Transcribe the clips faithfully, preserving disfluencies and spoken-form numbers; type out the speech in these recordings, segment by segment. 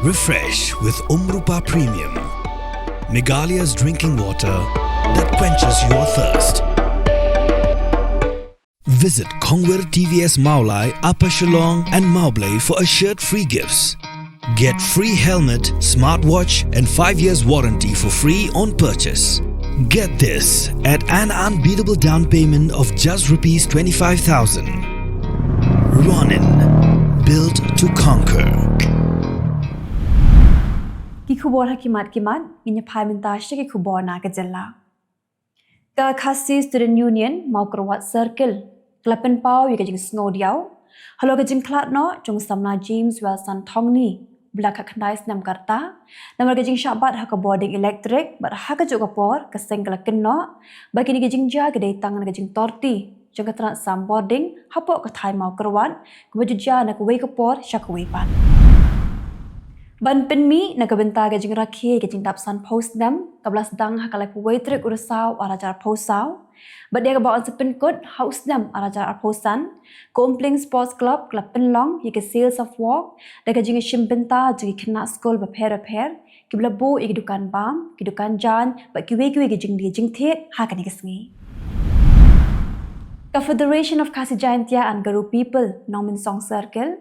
Refresh with Umrupa Premium, Meghalaya's drinking water that quenches your thirst. Visit Kongwir T V S Mawlai, Upper Shillong and Mawblei for assured free gifts. Get free helmet, smartwatch and five years warranty for free on purchase. Get this at an unbeatable down payment of just rupees twenty-five thousand. Ronin, built to conquer. Ki khubor ha ki mat ki mat, ngin ïa phai mynta sha ki khubor na ka jylla. Ka Khasi Student Union Mawkyrwat Circle ka la pynpaw ïa ka jingsngewdiaw halor ka jingkhlad noh jong u samla James Wilson Thongni, ba la khatkhyndai snem ka rta, namar ka jingshah bat ha ka bording elektrik, bad ha kajuh ka por ka seng ka la kynnoh ba kine ki jingjia ki dei tang na ka jingtorti jong ka tnat sam bording hapoh ka thaiñ Mawkyrwat, kaba ju jia na kawei ka por sha kawei pat. Ban pynmih na ka bynta ka jingrakhe ka jingdap sanphew snem kaba la sdang ha ka laiphew wei tarik u Risaw arhajar arphew saw, bad ïa kaba yn sa pynkut ha u snem arhajar arphew san, ka Umpling Sports Club ka la pynlong ïa ka Sales of Wok da ka jingïashim bynta jong ki khynnah skul bapher bapher, kiba la buh ïa ki dukan bam, ki dukan jaiñ, bad kiwei kiwei ki jingdie jingthied ha kane ka sngi. Ka Federation of Khasi Jaintia and Garo People Nongmynsong Circle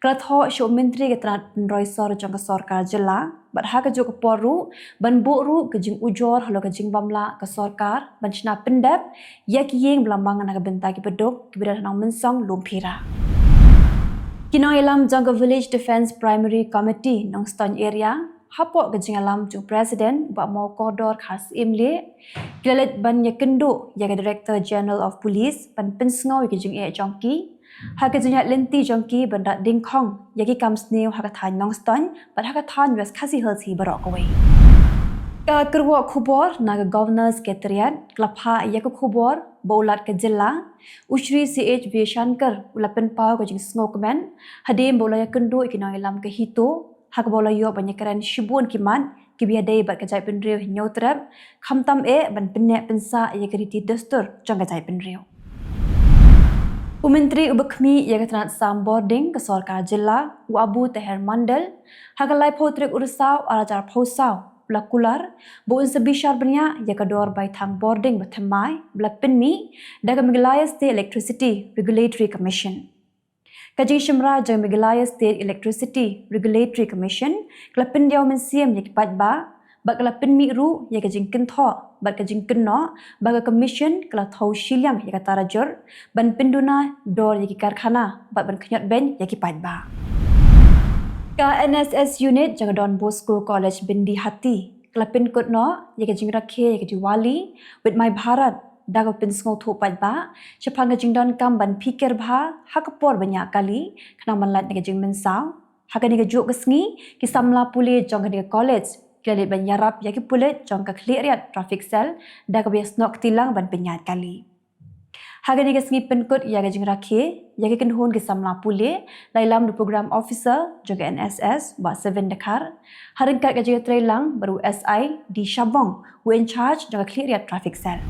ka la thoh sha u Myntri ka tnat pynroi sor jong ka sorkar jylla, bad ha kajuh ka por ruh ban buh ruh ka jingujor halor ka jingbymlah ka sorkar ban shna pyndep ïa ki ïing ba la mang na ka bynta kiba duk kiba don ha Nongmynsong Lumphira. Ki nongïalam jong ka Village Defence Primary Committee Nongstoiñ Area, hapoh ka jingïalam jong u President Bah Mawkordor Kharsyiem Lieh, ki la leit ban ïakynduh ïa ka Director General of Police ban pynsngew ïa ka jingeh jong ki ha ka jingïaid lynti jong ki ban rat dyngkhong ïa ki kam sniew ha ka thaiñ Nongstoiñ bad ha ka thaiñ West Khasi Hills hi baroh kawei. Ka kyrwoh khubor na ka Governor Secretariat ka la phah ïa ka khubor ba u Lat ka jylla, u Shri C H Vijayashankar, u la pynpaw ka jingsngewkmen hadien ba u la ïakynduh ïa ki nongïalam ka HITO, ha kaba u la ïoh ban ïakren shibun ki mat kiba ïadei bad ka jaitbynriew Hynñiewtrep, khamtam eh ban pynneh pynsah ïa ka riti dustur jong ka jaitbynriew. U Myntri uba khmih ïa ka tnat sam bording ka sorkar jylla, u Abu Taher Mondal, ha ka laiphew tarik u Risaw arhajar arphew saw, u la kular ba un sa bishar bniah ïa ka dor baithang bording bathymmai ba la pynmih da ka Meghalaya State Electricity Regulatory Commission. Ka jingshimra jong ka Meghalaya State Electricity Regulatory Commission ka la pyndiaw mynsiem ïa ki paidbah, bad ka la pynmih ruh ïa ka jingkynthoh bad ka jingkynnoh ba ka Commission ka la thew shiliang ïa ka tarajur ban pynduna dor ïa ki karkhana bad ban khñiot beiñ ïa ki paidbah. Ka N S S Unit jong ka Don Bosco College Byndihati ka la pynkut noh ïa ka jingrakhe ïa ka Diwali with My Bharat da kaba pynsngewthuh paidbah shaphang ka jingdonkam ban phikir bha ha ka por ban ñiah kali khnang ban lait na ka jingmynsaw. Ha kane kajuh ka sngi, ki samla pule jong kane ka college ki la leit ban ïarap ïa ki pulit jong ka Khliehriat Traffic Cell da kaba ïasnoh kti lang ban pynïaid kali. Ha kane ka sngi pynkut ïa ka jingrakhe ïa ki kynhun ki samla pule, la ïalam da u Programme Officer jong ka N S S, Bah Seven Dkhar, ha ryngkat ka jingïatreilang bad u S I D Shabong, u in charge jong ka Khliehriat Traffic Cell.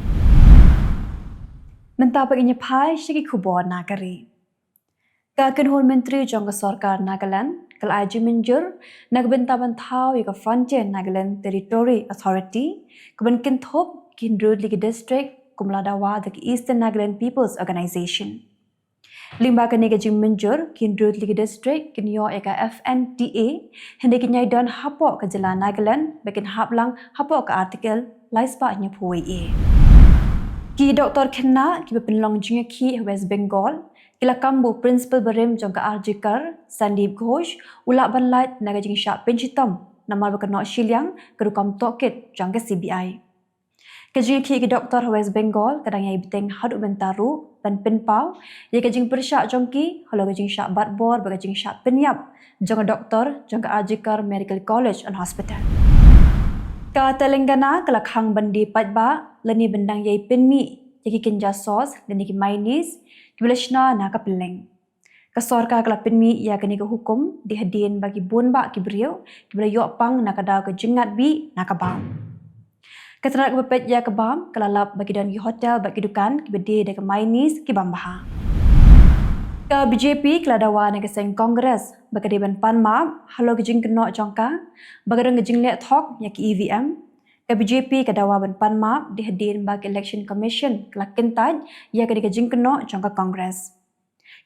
Mynta pat ngin ïa phai sha ki khubor na ka ri. Ka kynhun myntri jong ka sorkar Nagaland ka la ai jingmynjur na ka bynta ban thaw ïa ka Frontier Nagaland Territory Authority, kaban kynthup ki hynriew tylli ki district, kumba la dawa da ka Eastern Nagaland People's Organisation. Lyngba kane ka jingmynjur, ki hynriew tylli ki district kin ïoh ïa ka F N T A, hynrei kin ïai don hapoh ka jylla Nagaland, ba kin hap lang hapoh ka Article lai spah hynñiewphew wei A. Ki doktor khynnah kiba pynlong jingïakhih ha West Bengal ki la kam ba u Principal barim jong ka R G Kar, Sandeep Ghosh, u lah ban lait na ka jingshah pynshitom namar ba ka noh shiliang ka rukom tohkit jong ka C B I. Ka jingïakhih ki doktor ha West Bengal ka dang ïai bteng haduh mynta ruh ban pynpaw ïa ka jingpyrshah jong ki halor ka jingshah batbor bad ka jingshah pynïap jong ka doktor jong ka R G Kar Medical College and Hospital. Ka Telangana ka la khang ban die paidbah lane ban dang ïai pynmih ïa ki kynja sauce lane ki mayonnaise kiba la shna na ka pylleng. Ka sorkar ka la pynmih ïa kane ka hukum dei hadien ba ki bun bah ki briew kiba la ïoh pang na ka daw ka jingngat bih na ka bam. Ka tnat kaba peit ïa ka bam ka la lap ba ki don ki hotel bad ki dukan kiba die da ka mayonnaise ki bam bha. Ka B J P ka la dawa na ka seng Congress ba ka dei ban pan map halor ka jingkynnoh jong ka ba ka don ka jingleh thok ïa ka E V M. Ka B J P ka dawa ban pan map dei hadien ba ka Election Commission ka la kyntait ïa kane ka jingkynnoh jong ka Congress.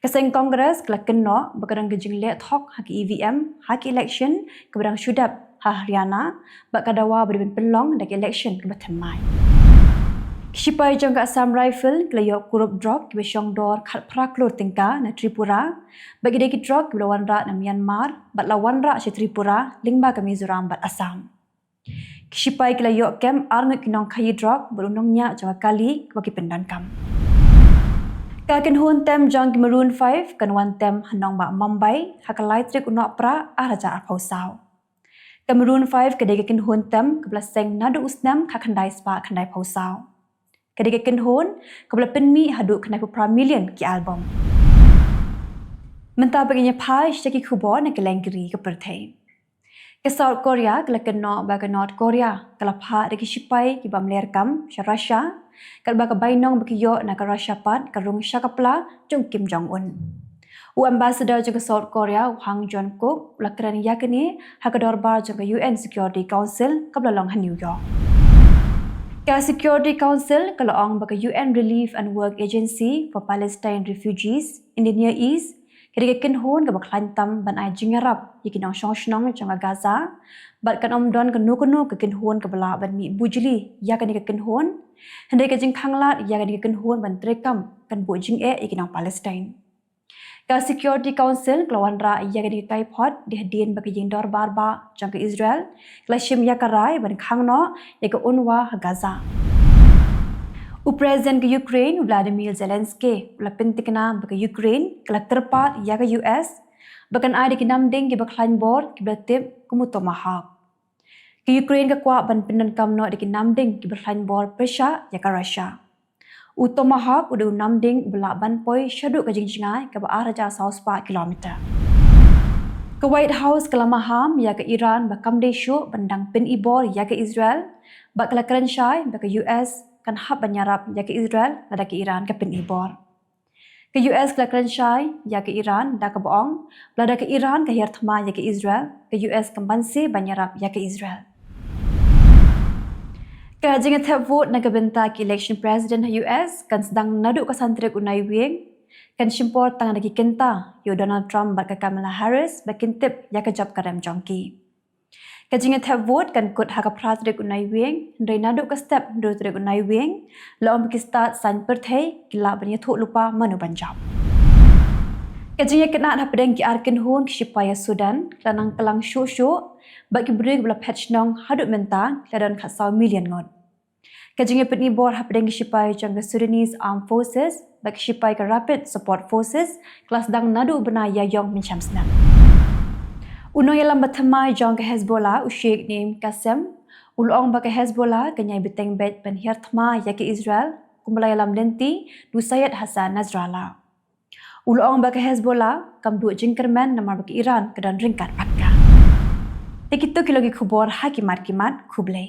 Ka seng Congress ka la kynnoh ba ka don ka jingleh thok ha ka E V M ha ka election kaba dang shu dep ha Haryana, bad ka dawa ba dei ban pynlong da ka election kaba thymmai. Ki shipai jong ka Assam Rifle ki la ïoh kurup drok kiba shong dor khatphra klur tyngka na Tripura, bad ki dei ki drok kiba la wanrah na Myanmar bad la wanrah sha Tripura lyngba ka Mizoram bad Assam. Ki shipai ki la ïoh kem arngut ki nongkhaïi drok bad u nongñiah jong ka kali kiba ki pyndonkam. Ka kynhun tem jong ki Maroon Five kan wan tem ha nongbah Mumbai ha ka lai tarik u Nohprah ar hajar arphew saw. Ka Maroon Five ka dei ka kynhun tem kaba la seng naduh u snem khatkhyndai spah khyndaiphew saw. Ka dei ka kynhun kaba la pynmih haduh khyndaiphew phra million ki album. Mynta ba ngin ïa phai sha ki khubor na ka lyngkri ka pyrthei. Ka South Korea ka la kynnoh ba ka North Korea ka la phah da ki shipai ki bym leh kam sha Russia, katba ka bainong ba ki ïoh na ka Russia pat ka rung sha ka pla jong Kim Jong Un. U ambassador jong ka South Korea, u Hwang Jung-kook, u la kren ïa kane ha ka dorbar jong ka U N Security Council kaba la long ha New York. Ka Security Council ka la ong ba ka U N Relief and Work Agency for Palestine Refugees in the Near East ka dei ka kynhun kaba khlaiñ tam ban ai jingïarap ïa ki nongshong shnong jong ka Gaza, bad kan ym don kano kano ka kynhun kaba lah ban mih bujli ïa kane ka kynhun. Hynrei ka jingkhanglad ïa kane ka kynhun ban treikam kan buh jingeh ïa ki nong Palestine. Ka Security Council ka la wanrah ïa kane ka kaiphod dei hadien ba ka ïing dorbar bah jong ka Israel ka la shim ïa ka rai ban khang noh ïa ka UNRWA ha Gaza. U President ka Ukraine, u Vladimir Zelensky, u la pyntikna ba ka Ukraine ka la kyrpad ïa ka U S ba kan ai da ki namding kiba khlaiñ bor kiba la tip kum u Tomahawk. Ka Ukraine ka kwah ban pyndonkam noh da ki namding kiba khlaiñ bor pyrshah ïa ka Russia. U Tomahawk u dei u namding uba lah ban poi shaduh ka jingjngai kaba ar hajar saw spah kilometer. Ka White House ka la maham ïa ka Iran ba kam dei shuh ban dang pyni bor ïa ka Israel, bad ka la kren shai ba ka U S kan hap ban ïarap ïa ka Israel lada ka Iran ka pyni bor. Ka U S ka la kren shai ïa ka Iran da kaba ong ba lada ka Iran ka hiar thma ïa ka Israel, ka U S kan banse ban ïarap ïa ka Israel. Ka jingïathep vote na ka bynta ka election president ha U S kan sdang naduh ka san tarik u Naiwieng, kan shim por tang da ki kynta ïa u Donald Trump bad ka Kamala Harris ba kin tip ïa ka jop ka rem jong ki. Ka jingïathep vote kan kut ha ka phra tarik u Naiwieng, hynrei naduh ka step hynriew tarik u Naiwieng, la ong ba ki stad saiñ pyrthei ki lah ban ïathuh lypa mano ban jop. Ka jingïakynad hapdeng ki ar kynhun ki shipai ïa Sudan ka la nang kylla shuh shuh, bad ki briew kiba la phet shnong haduh mynta ki la don khatsaw million ngut. Ka jingïapyni bor hapdeng ki shipai jong ka Sudanese Armed Forces bad ki shipai ka Rapid Support Forces ka la sdang naduh u bnai Ïaïong mynshem snem. U nongïalam ba thymmai jong ka Hezbollah, u Sheikh Naim Qassem, u la ong ba ka Hezbollah kan ïai bteng beit ban hiar thma ïa ka Israel kumba la ïalam lynti da u Syed Hassan Nasrallah. U la ong ba ka Hezbollah kam duh jingkyrmen namar ba ka Iran ka don ryngkat bad ka. Te kito ki long ki khubor ha ki mat ki mat, khublei.